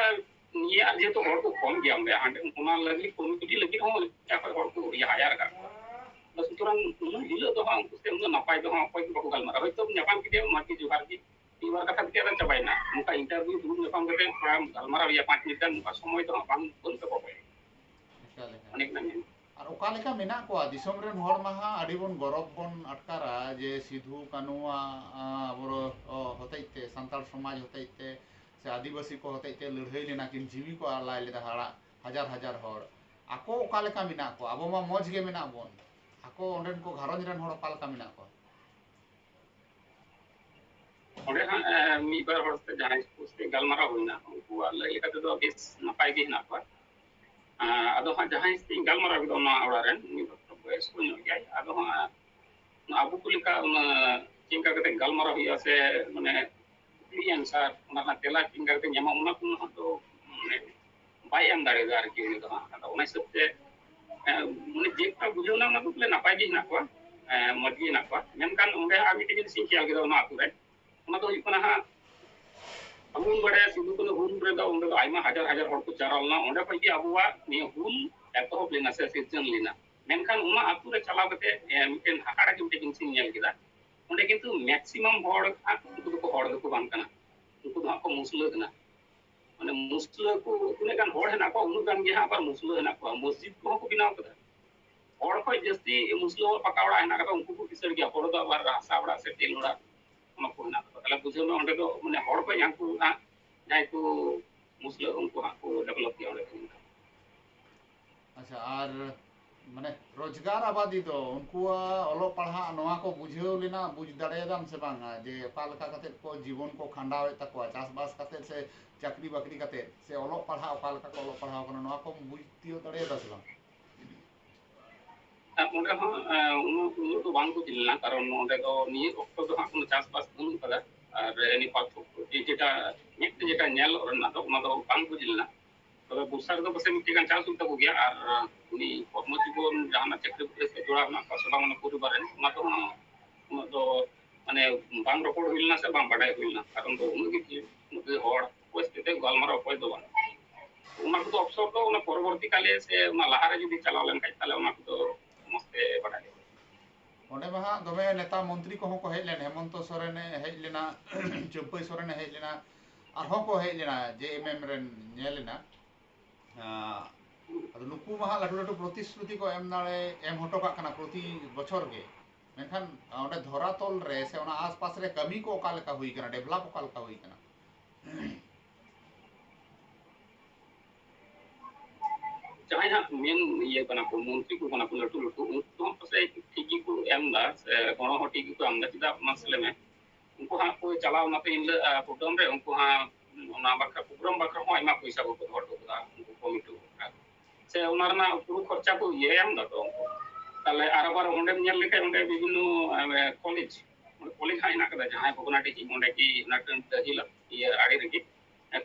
ᱱᱤᱭᱟᱹ ᱟᱨ ᱡᱮᱦᱮᱛᱩ ᱦᱚᱲ ᱠᱚ ᱠᱚᱢ ᱜᱮᱭᱟ ᱚᱸᱰᱮ, ᱦᱟᱸᱰᱮ ᱚᱱᱟ ᱞᱟᱹᱜᱤᱫ ᱠᱚᱢᱤᱴᱤ ᱞᱟᱹᱜᱤᱫ ᱦᱚᱸ ᱮᱴᱟᱜ ᱠᱷᱚᱱ ᱦᱚᱲ ᱠᱚ ᱤᱭᱟᱹ ᱦᱟᱭᱟᱨ ᱟᱠᱟᱫ ᱠᱚᱣᱟ᱾ ᱥᱩᱛᱚᱨᱟᱝ ᱩᱱᱟᱹᱜ ᱦᱤᱞᱳᱜ ᱫᱚ ᱦᱟᱸᱜ ᱩᱱᱠᱩ ᱥᱮ ᱩᱱᱟᱹᱜ ᱱᱟᱯᱟᱭ ᱫᱚ ᱦᱟᱸᱜ ᱚᱠᱚᱭ ᱜᱮ ᱵᱟᱠᱚ ᱜᱟᱞᱢᱟᱨᱟᱣᱟ᱾ ᱦᱚᱭᱛᱳ ᱧᱟᱯᱟᱢ ᱠᱮᱫᱮᱭᱟ, ᱢᱟ ᱡᱚᱦᱟᱨ ᱜᱮ, ᱢᱤᱫ ᱵᱟᱨ ᱠᱟᱛᱷᱟ ᱛᱮᱜᱮ ᱟᱫᱚ ᱪᱟᱵᱟᱭᱮᱱᱟ᱾ ᱱᱚᱝᱠᱟ ᱤᱱᱴᱟᱨᱵᱷᱤᱭᱩ ᱫᱩᱲᱩᱵ ᱧᱟᱯᱟᱢ ᱠᱟᱛᱮ ᱛᱷᱚᱲᱟ ᱜᱟᱞᱢᱟᱨᱟᱣ ᱨᱮᱭᱟᱜ ᱯᱟᱸᱪ ᱢᱤᱱᱤᱴ ᱜᱟᱱ ᱱᱚᱝᱠᱟ ᱥᱚᱢᱚᱭ ᱫᱚ ᱦᱟᱸᱜ ᱵᱟᱝ, ᱵᱟᱹᱱᱩᱜ ᱛᱟᱠᱚᱣᱟ ᱚᱠᱚᱭ᱾ ᱮᱠᱟᱞ, ᱮᱠᱟᱞ᱾ ᱚᱱᱮ ᱠᱟᱱᱟ ᱢᱮᱱ᱾ ᱟᱨ ᱚᱠᱟ ᱞᱮᱠᱟ ᱢᱮᱱᱟᱜ ᱠᱚᱣᱟ ᱫᱤᱥᱚᱢ ᱨᱮᱱ ᱦᱚᱲ ᱢᱟ ᱦᱟᱸᱜ ᱟᱹᱰᱤ ᱵᱚᱱ ᱜᱚᱨᱚᱵᱽ ᱵᱚᱱ ᱟᱴᱠᱟᱨᱟ ᱡᱮ ᱥᱤᱫᱷᱩ ᱠᱟᱹᱱᱩᱣᱟᱜ, ᱟᱸ, ᱟᱵᱚ, ᱚ, ᱦᱚᱛᱮᱡ ᱛᱮ, ᱥᱟᱱᱛᱟᱲ ᱥᱚᱢᱟᱡᱽ ᱦᱚᱛᱮᱡ ᱛᱮ ᱥᱮ ᱟᱹᱫᱤᱵᱟᱹᱥᱤ ᱠᱚ ᱦᱚᱛᱮᱡ ᱛᱮ ᱞᱟᱹᱲᱦᱟᱹᱭ ᱞᱮᱱᱟ ᱠᱤᱱ, ᱡᱤᱣᱤ ᱠᱚ ᱟᱞᱟᱭ ᱞᱮᱫᱟ ᱦᱟᱲᱟᱜ ᱦᱟᱡᱟᱨ ᱦᱟᱡᱟᱨ ᱦᱚᱲ᱾ ᱟᱠᱚ ᱚᱠᱟ ᱞᱮᱠᱟ ᱢᱮᱱᱟᱜ ᱠᱚᱣᱟ? ᱟᱵᱚ ᱢᱟ ᱢᱚᱡᱽ ᱜᱮ ᱢᱮᱱᱟᱜ ᱵᱚᱱ, ᱟᱠᱚ ᱚᱸᱰᱮᱱ ᱠᱚ ᱜᱷᱟᱨᱚᱸᱡᱽ ᱨᱮᱱ ᱦᱚᱲ ᱚᱠᱟ ᱞᱮᱠᱟ ᱢᱮᱱᱟᱜ ᱠᱚᱣᱟ? ᱚᱸᱰᱮ ᱦᱟᱸᱜ, ᱮ, ᱢᱤᱫ ᱵᱟᱨ ᱦᱚᱲ ᱥᱟᱛᱮ ᱡᱟᱦᱟᱸᱭ ᱠᱚ ᱥᱟᱛᱮ ᱜᱟᱞᱢᱟᱨᱟᱣ ᱦᱩᱭᱱᱟ, ᱩᱱᱠᱩᱣᱟᱜ ᱞᱟᱹᱭ ᱞᱮᱠᱟ ᱛᱮᱫᱚ ᱵᱮᱥ ᱱᱟᱯᱟᱭ ᱜᱮ ᱦᱮᱱᱟᱜ ᱠᱚᱣᱟ᱾ ᱮ, ᱟᱫᱚ ᱦᱟᱸᱜ ᱡᱟᱦᱟᱸᱭ ᱥᱟᱛᱮᱧ ᱜᱟᱞᱢᱟᱨᱟᱣ ᱠᱮᱫᱟ, ᱚᱱᱟ ᱚᱲᱟᱜ ᱨᱮᱱ ᱢᱤᱫ ᱦᱚᱲ ᱵᱚᱭᱚᱥᱠᱚ ᱧᱚᱜ ᱜᱮᱭᱟᱭ᱾ ᱟᱫᱚ ᱦᱟᱸᱜ ᱟᱵᱚ ᱠᱚ ᱞᱮᱠᱟ ᱚᱱᱟ ᱪᱮᱫ ᱞᱮᱠᱟ ᱠᱟᱛᱮ ᱜᱟᱞᱢᱟᱨᱟᱣ ᱦᱩᱭᱩᱜᱼᱟ ᱥᱮ, ᱢᱟᱱᱮ, ᱠᱩᱠᱞᱤ ᱟᱱᱥᱟᱨ, ᱚᱱᱟ ᱨᱮᱱᱟᱜ ᱛᱮᱞᱟ ᱪᱮᱫ ᱞᱮᱠᱟ ᱠᱟᱛᱮ ᱧᱟᱢᱚᱜᱼᱟ, ᱚᱱᱟ ᱠᱚ ᱦᱟᱸᱜ ᱫᱚ, ᱢᱟᱱᱮ, ᱵᱟᱭ ᱮᱢ ᱫᱟᱲᱮᱭᱟᱫᱟ ᱟᱨᱠᱤ ᱩᱱᱤ ᱫᱚ ᱦᱟᱸᱜ᱾ ᱟᱫᱚ ᱚᱱᱟ ᱦᱤᱥᱟᱹᱵ ᱛᱮ, ᱮ, ᱢᱟᱱᱮ, ᱡᱮ ᱞᱮᱠᱟ ᱵᱩᱡᱷᱟᱹᱣ ᱮᱱᱟ, ᱚᱱᱟ ᱫᱚ ᱵᱚᱞᱮ ᱱᱟᱯᱟᱭ ᱜᱮ ᱦᱮᱱᱟᱜ ᱠᱚᱣᱟ, ᱮ, ᱢᱚᱡᱽ ᱜᱮ ᱦᱮᱱᱟᱜ ᱠᱚᱣᱟ᱾ ᱢᱮᱱᱠᱷᱟᱱ ᱚᱸᱰᱮ ᱟᱨ ᱢᱤᱫᱴᱮᱡ ᱡᱤᱱᱤᱥ ᱤᱧ ᱠᱷᱮᱭᱟᱞ ᱠᱮᱫᱟ ᱚᱱᱟ ᱟᱹᱛᱩ ᱨᱮ, ᱚᱱᱟ ᱫᱚ ᱦᱩᱭᱩᱜ ᱠᱟᱱᱟ ᱦᱟᱸᱜ, ᱟᱵᱚ ᱵᱚᱱ ᱵᱟᱲᱟᱭᱟ ᱥᱤᱫᱩ ᱠᱟᱹᱱᱦᱩ ᱦᱩᱞ ᱨᱮᱫᱚ ᱚᱸᱰᱮ ᱫᱚ ᱟᱭᱢᱟ ᱦᱟᱡᱟᱨ ᱦᱟᱡᱟᱨ ᱦᱚᱲ ᱠᱚ ᱡᱟᱣᱨᱟ ᱞᱮᱱᱟ, ᱚᱸᱰᱮ ᱠᱷᱚᱡ ᱜᱮ ᱟᱵᱚᱣᱟᱜ ᱱᱤᱭᱟᱹ ᱦᱩᱞ ᱮᱛᱚᱦᱚᱵ ᱞᱮᱱᱟ ᱥᱮ ᱥᱤᱨᱡᱚᱱ ᱞᱮᱱᱟ᱾ ᱢᱮᱱᱠᱷᱟᱱ ᱚᱱᱟ ᱟᱹᱛᱩ ᱨᱮ ᱪᱟᱞᱟᱣ ᱠᱟᱛᱮ, ᱮ, ᱢᱤᱫᱴᱮᱱ ᱦᱟᱦᱟᱲᱟ ᱜᱮ ᱢᱤᱫᱴᱮᱱ ᱡᱤᱱᱤᱥᱤᱧ ᱧᱮᱞ ᱠᱮᱫᱟ, ᱚᱸᱰᱮ ᱠᱤᱱᱛᱩ ᱢᱮᱠᱥᱤᱢᱟᱢ ᱦᱚᱲ ᱦᱟᱸᱜ ᱩᱱᱠᱩ ᱫᱚᱠᱚ ᱦᱚᱲ ᱫᱚᱠᱚ ᱵᱟᱝ ᱠᱟᱱᱟ, ᱩᱱᱠᱩ ᱫᱚ ᱦᱟᱸᱜ ᱠᱚ ᱢᱩᱥᱞᱟᱹ ᱠᱟᱱᱟ᱾ ᱢᱟᱱᱮ ᱢᱩᱥᱞᱟᱹ ᱠᱚ ᱛᱤᱱᱟᱹᱜ ᱜᱟᱱ ᱦᱚᱲ ᱦᱮᱱᱟᱜ ᱠᱚᱣᱟ, ᱩᱱᱟᱹᱜ ᱜᱟᱱ ᱜᱮ ᱦᱟᱸᱜ ᱟᱵᱟᱨ ᱢᱩᱥᱞᱟᱹ ᱦᱮᱱᱟᱜ ᱠᱚᱣᱟ᱾ ᱢᱚᱥᱡᱤᱫ ᱠᱚᱦᱚᱸ ᱠᱚ ᱵᱮᱱᱟᱣ ᱠᱟᱫᱟ᱾ ᱦᱚᱲ ᱠᱷᱚᱡ ᱡᱟᱹᱥᱛᱤ ᱢᱩᱥᱞᱟᱹ ᱦᱚᱲ ᱯᱟᱠᱟ ᱚᱲᱟᱜ ᱦᱮᱱᱟᱜ ᱠᱟᱫᱟ, ᱩᱱᱠᱩ ᱠᱚ ᱠᱤᱥᱟᱹᱬ ᱜᱮᱭᱟ᱾ ᱦᱚᱲ ᱫᱚ ᱟᱵᱟᱨ ᱦᱟᱥᱟ ᱚᱲᱟᱜ ᱥᱮ ᱴᱤᱱ ᱚᱲᱟᱜ, ᱚᱱᱟ ᱠᱚ ᱦᱮᱱᱟᱜ ᱛᱟᱠᱚᱣᱟ᱾ ᱛᱟᱦᱞᱮ ᱵᱩᱡᱷᱟᱹᱣ ᱢᱮ, ᱚᱸᱰᱮ ᱫᱚ ᱢᱟᱱᱮ ᱦᱚᱲ ᱠᱷᱚᱡ ᱦᱟᱸᱜ ᱡᱟᱦᱟᱸᱭ ᱠᱚ ᱢᱩᱥᱞᱟᱹ, ᱩᱱᱠᱩ ᱦᱟᱸᱜ ᱠᱚ ᱰᱮᱵᱷᱞᱚᱯ ᱜᱮᱭᱟ ᱚᱸᱰᱮ ᱠᱷᱚᱱ ᱫᱚ᱾ ᱟᱪᱪᱷᱟ, ᱟᱨ ᱢᱟᱱᱮ ᱨᱳᱡᱽᱜᱟᱨ ᱟᱵᱟᱫᱤ ᱫᱚ ᱩᱱᱠᱩᱣᱟᱜ ᱚᱞᱚᱜ ᱯᱟᱲᱦᱟᱜ ᱱᱚᱣᱟ ᱠᱚ ᱵᱩᱡᱷᱟᱹᱣ ᱞᱮᱱᱟ, ᱵᱩᱡᱽ ᱫᱟᱲᱮᱭᱟᱫᱟᱢ ᱥᱮ ᱵᱟᱝᱟ? ᱡᱮ ᱚᱠᱟ ᱞᱮᱠᱟ ᱠᱟᱛᱮᱫ ᱠᱚ ᱡᱤᱵᱚᱱ ᱠᱚ ᱠᱷᱟᱸᱰᱟᱣᱮᱫ ᱛᱟᱠᱚᱣᱟ, ᱪᱟᱥᱵᱟᱥ ᱠᱟᱛᱮᱫ ᱥᱮ ᱪᱟᱹᱠᱨᱤ ᱵᱟᱹᱠᱨᱤ ᱠᱟᱛᱮᱫ, ᱥᱮ ᱚᱞᱚᱜ ᱯᱟᱲᱦᱟᱜ ᱚᱠᱟ ᱞᱮᱠᱟ ᱠᱚ ᱚᱞᱚᱜ ᱯᱟᱲᱦᱟᱣ ᱠᱟᱱᱟ, ᱱᱚᱣᱟ ᱠᱚᱢ ᱵᱩᱡᱽ ᱛᱤᱭᱳᱜ ᱫᱟᱲᱮᱭᱟᱫᱟ ᱥᱮ ᱵᱟᱝ? ᱟᱨ ᱚᱸᱰᱮ ᱦᱚᱸ, ᱮ, ᱩᱱᱟᱹᱜ, ᱩᱱᱟᱹᱜ ᱫᱚ ᱵᱟᱝ ᱵᱩᱡᱽ ᱞᱮᱱᱟ, ᱠᱟᱨᱚᱱ ᱚᱸᱰᱮ ᱫᱚ ᱱᱤᱭᱟᱹ ᱚᱠᱛᱚ ᱫᱚ ᱦᱟᱸᱜ ᱠᱳᱱᱳ ᱪᱟᱥᱵᱟᱥ ᱵᱟᱹᱱᱩᱜ ᱠᱟᱫᱟ᱾ ᱟᱨ ᱮᱱᱤ ᱯᱟᱨᱛᱷᱚᱠᱠᱚ ᱡᱮ ᱡᱮᱴᱟ ᱢᱮᱫ ᱛᱮ ᱡᱮᱴᱟ ᱧᱮᱞ ᱨᱮᱱᱟᱜ ᱫᱚ, ᱚᱱᱟ ᱫᱚ ᱵᱟᱝ ᱵᱩᱡᱽ ᱞᱮᱱᱟ᱾ ᱛᱚᱵᱮ ᱵᱚᱨᱥᱟ ᱨᱮᱫᱚ ᱯᱟᱥᱮᱡ ᱢᱤᱫᱴᱮᱱ ᱜᱟᱱ ᱪᱟᱥ ᱦᱩᱭᱩᱜ ᱛᱟᱠᱚ ᱜᱮᱭᱟ, ᱟᱨ ᱩᱱᱤ ᱠᱚᱨᱢᱚ ᱡᱤᱵᱚᱱ ᱡᱟᱦᱟᱱᱟᱜ ᱪᱟᱹᱠᱨᱤ ᱵᱟᱹᱠᱨᱤ ᱥᱮ ᱡᱚᱲᱟᱣ ᱢᱮᱱᱟᱜ ᱠᱚᱣᱟ ᱥᱮ ᱵᱟᱝ ᱚᱱᱟ ᱯᱚᱨᱤᱵᱟᱨ ᱨᱮᱱ, ᱚᱱᱟ ᱫᱚ ᱩᱱᱟᱹᱜ ᱫᱚ ᱢᱟᱱᱮ ᱵᱟᱝ ᱨᱚᱯᱚᱲ ᱦᱩᱭ ᱞᱮᱱᱟ ᱥᱮ ᱵᱟᱝ ᱵᱟᱰᱟᱭ ᱦᱩᱭ ᱞᱮᱱᱟ, ᱠᱟᱨᱚᱱ ᱫᱚ ᱩᱱᱟᱹᱜ ᱜᱮ ᱩᱱᱟᱹᱜ ᱜᱮ ᱦᱚᱲ ᱚᱠᱚᱭ ᱥᱟᱛᱮ ᱜᱟᱞᱢᱟᱨᱟᱣ ᱚᱠᱚᱭ ᱫᱚ ᱵᱟᱝ᱾ ᱚᱱᱟ ᱠᱚᱫᱚ ᱚᱯᱥᱚᱨ ᱫᱚ ᱚᱱᱟ ᱯᱚᱨᱚᱵᱚᱨᱛᱤ ᱠᱟᱞᱮ ᱥᱮ ᱚᱱᱟ ᱞᱟᱦᱟᱨᱮ ᱡᱩᱫᱤ ᱪᱟᱞᱟᱣ ᱞᱮᱱᱠᱷᱟᱡ ᱛᱟᱦᱞᱮ ᱚᱱᱟ ᱠᱚᱫᱚ ᱢᱚᱡᱽ ᱛᱮ ᱵᱟᱰᱟᱭ ᱦᱩᱭᱩᱜᱼᱟ᱾ ᱚᱸᱰᱮ ᱢᱟ ᱦᱟᱸᱜ ᱫᱚᱢᱮ ᱱᱮᱛᱟ ᱢᱚᱱᱛᱨᱤ ᱠᱚᱦᱚᱸ ᱠᱚ ᱦᱮᱡ ᱞᱮᱱ, ᱦᱮᱢᱚᱱᱛᱚ ᱥᱚᱨᱮᱱᱮ ᱦᱮᱡ ᱞᱮᱱᱟ, ᱪᱟᱹᱢᱯᱟᱹᱭ ᱥᱚᱨᱮᱱᱮ ᱦᱮᱡ ᱞᱮᱱᱟ, ᱟᱨᱦᱚᱸ ᱠᱚ ᱦᱮᱡ ᱞᱮᱱᱟ, ᱡᱮ ᱮᱢ ᱮᱢ ᱨᱮᱱ ᱧᱮᱞ ᱮᱱᱟ᱾ ᱟᱸ, ᱟᱫᱚ ᱱᱩᱠᱩ ᱢᱟ ᱦᱟᱸᱜ ᱞᱟᱹᱴᱩ ᱞᱟᱹᱴᱩ ᱯᱨᱚᱛᱤᱥᱨᱩᱛᱤ ᱠᱚ ᱮᱢ ᱫᱟᱲᱮ ᱮᱢ ᱦᱚᱴᱚ ᱠᱟᱜ ᱠᱟᱱᱟ ᱯᱨᱚᱛᱤ ᱵᱚᱪᱷᱚᱨ ᱜᱮ, ᱢᱮᱱᱠᱷᱟᱱ ᱚᱸᱰᱮ ᱫᱷᱚᱨᱟᱛᱚᱞ ᱨᱮ ᱥᱮ ᱚᱱᱟ ᱟᱥᱯᱟᱥ ᱨᱮ ᱠᱟᱹᱢᱤ ᱠᱚ ᱚᱠᱟ ᱞᱮᱠᱟ ᱦᱩᱭ ᱠᱟᱱᱟ, ᱰᱮᱵᱷᱞᱚᱯ ᱚᱠᱟ ᱞᱮᱠᱟ ᱦᱩᱭ ᱠᱟᱱᱟ? ᱡᱟᱦᱟᱸᱭ ᱦᱟᱸᱜ ᱢᱮᱱ ᱤᱭᱟᱹ ᱠᱟᱱᱟ ᱠᱚ, ᱢᱚᱱᱛᱨᱤ ᱠᱚ ᱠᱟᱱᱟ ᱠᱚ ᱞᱟᱹᱴᱩ ᱞᱟᱹᱴᱩ, ᱩᱱᱠᱩ ᱦᱚᱸ ᱯᱟᱥᱮᱡ ᱴᱷᱤᱠ ᱜᱮᱠᱚ ᱮᱢ ᱮᱫᱟ ᱥᱮ ᱜᱚᱲᱚ ᱦᱚᱸ ᱴᱷᱤᱠ ᱜᱮᱠᱚ ᱮᱢ ᱮᱫᱟ᱾ ᱪᱮᱫᱟᱜ ᱢᱟᱥᱮ ᱞᱟᱹᱭ ᱢᱮ, ᱩᱱᱠᱩ ᱦᱟᱸᱜ ᱠᱚ ᱪᱟᱞᱟᱣ ᱱᱟᱛᱮ ᱤᱱ ᱦᱤᱞᱳᱜ ᱯᱨᱳᱜᱨᱟᱢ ᱨᱮ, ᱩᱱᱠᱩ ᱦᱟᱸᱜ ᱚᱱᱟ ᱵᱟᱠᱷᱨᱟ ᱯᱨᱳᱜᱨᱟᱢ ᱵᱟᱠᱷᱨᱟ ᱦᱚᱸ ᱟᱭᱢᱟ ᱯᱚᱭᱥᱟ ᱠᱚᱠᱚ ᱫᱚᱦᱚ ᱦᱚᱴᱚ ᱠᱟᱫᱟ ᱩᱱᱠᱩ ᱠᱚᱢᱤᱴᱤ ᱵᱟᱠᱷᱨᱟ, ᱥᱮ ᱚᱱᱟ ᱨᱮᱱᱟᱜ ᱯᱩᱨᱟᱹ ᱠᱷᱚᱨᱪᱟ ᱠᱚ ᱤᱭᱟᱹ ᱮᱢ ᱫᱟ ᱛᱚ ᱩᱱᱠᱩ᱾ ᱛᱟᱦᱞᱮ ᱟᱨ ᱟᱵᱟᱨ ᱚᱸᱰᱮᱢ ᱧᱮᱞ ᱞᱮᱠᱷᱟᱡ ᱚᱸᱰᱮ ᱵᱤᱵᱷᱤᱱᱱᱚ ᱠᱚᱞᱮᱡᱽ, ᱠᱚᱞᱮᱡᱽ ᱦᱟᱸᱜ ᱦᱮᱱᱟᱜ ᱠᱟᱫᱟ, ᱡᱟᱦᱟᱸᱭ ᱵᱷᱚᱜᱽᱱᱟᱰᱤᱦᱤ ᱚᱸᱰᱮ ᱜᱮ ᱚᱱᱟ ᱴᱟᱺᱰᱤ ᱤᱭᱟᱹ ᱟᱲᱮ ᱨᱮᱜᱮ